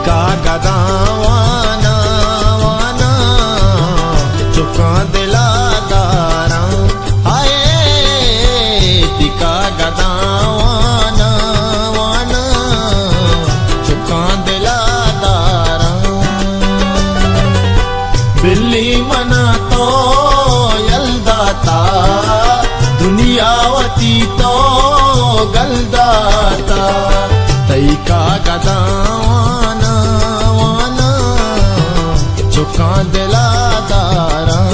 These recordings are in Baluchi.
کاگداں واناں، واناں، چکاں دلا داراں۔ ہائے، تی کاگداں واناں، واناں، چکاں دلا داراں۔ بلی منا تو یل داتا، دنیا وتی تو گل داتا۔ تئی کاگداں واناں، واناں، چکاں دلا داراں۔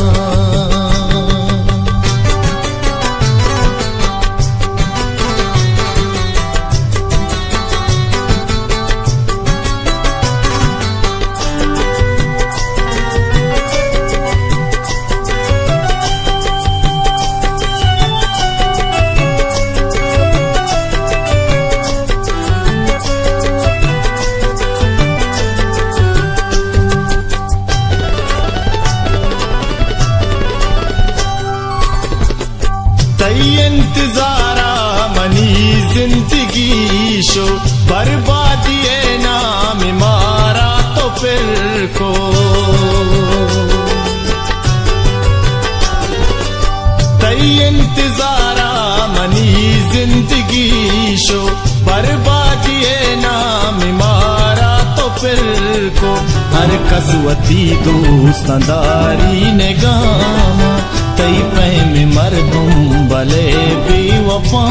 تئی انتظارا منی زندگی شو، بربادی ءِ نام مارا تو پر کو۔ تئی انتظارا منی زندگی شو، بربادی ءِ نام مارا تو پر کو۔ ہر کس وتی دوستاں داری نگاہ، تئی پیم مردم بلے بے وفا۔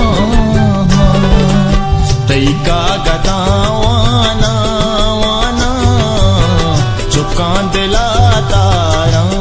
تئی کاگداں واناں، واناں، چکاں دلا داراں۔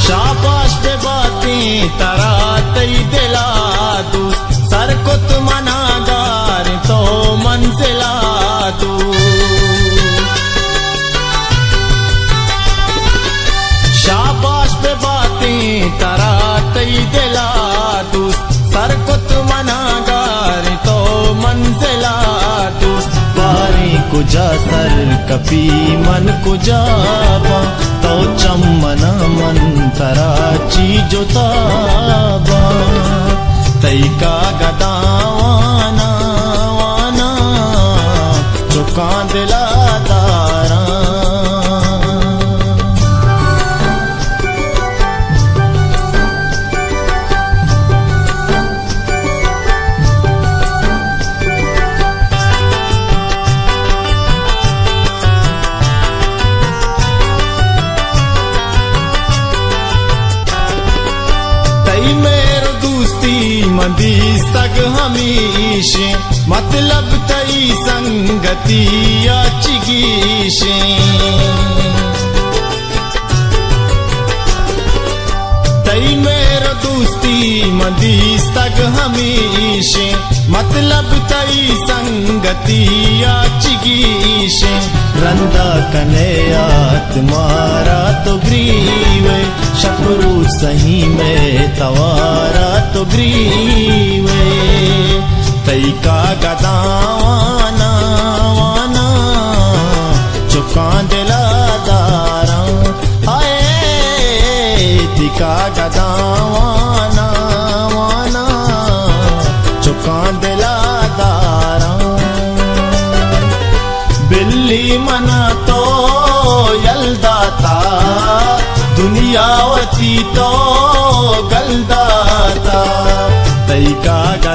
شاباش بہ باتیں ترا تئی دلا دوست، سر کت منا گار تو منزلا دوست۔ شاباش بہ باتیں ترا تئی دلا دوست، سر کت منا گار تو منزلا دوست۔ باریں کجا سر کپی من کجا باں، تو چہ منا من ترا چی جتا باں۔ تئی کاگداں واناں، واناں، چکاں دلا داراں۔ تئی مہر و دوستی من دیستگ ہمیشیں، مطلب تئی سنگتی یا چگیشیں۔ تئی مہر و دوستی من دیستگ ہمیشیں، مطلب تئی سنگتی یا چگیشیں۔ رندا کنے یات مارا تو گریوے، شپ روچ سہی مئے توارا تو گریوے۔ تئی کاگداں واناں، واناں، چکاں دلا داراں۔ ہائے، تئی کاگداں واناں، واناں، چکاں دلا داراں۔ بلی منا تو یل داتا، دنیا وتی تو گل داتا۔ تئی کاگداں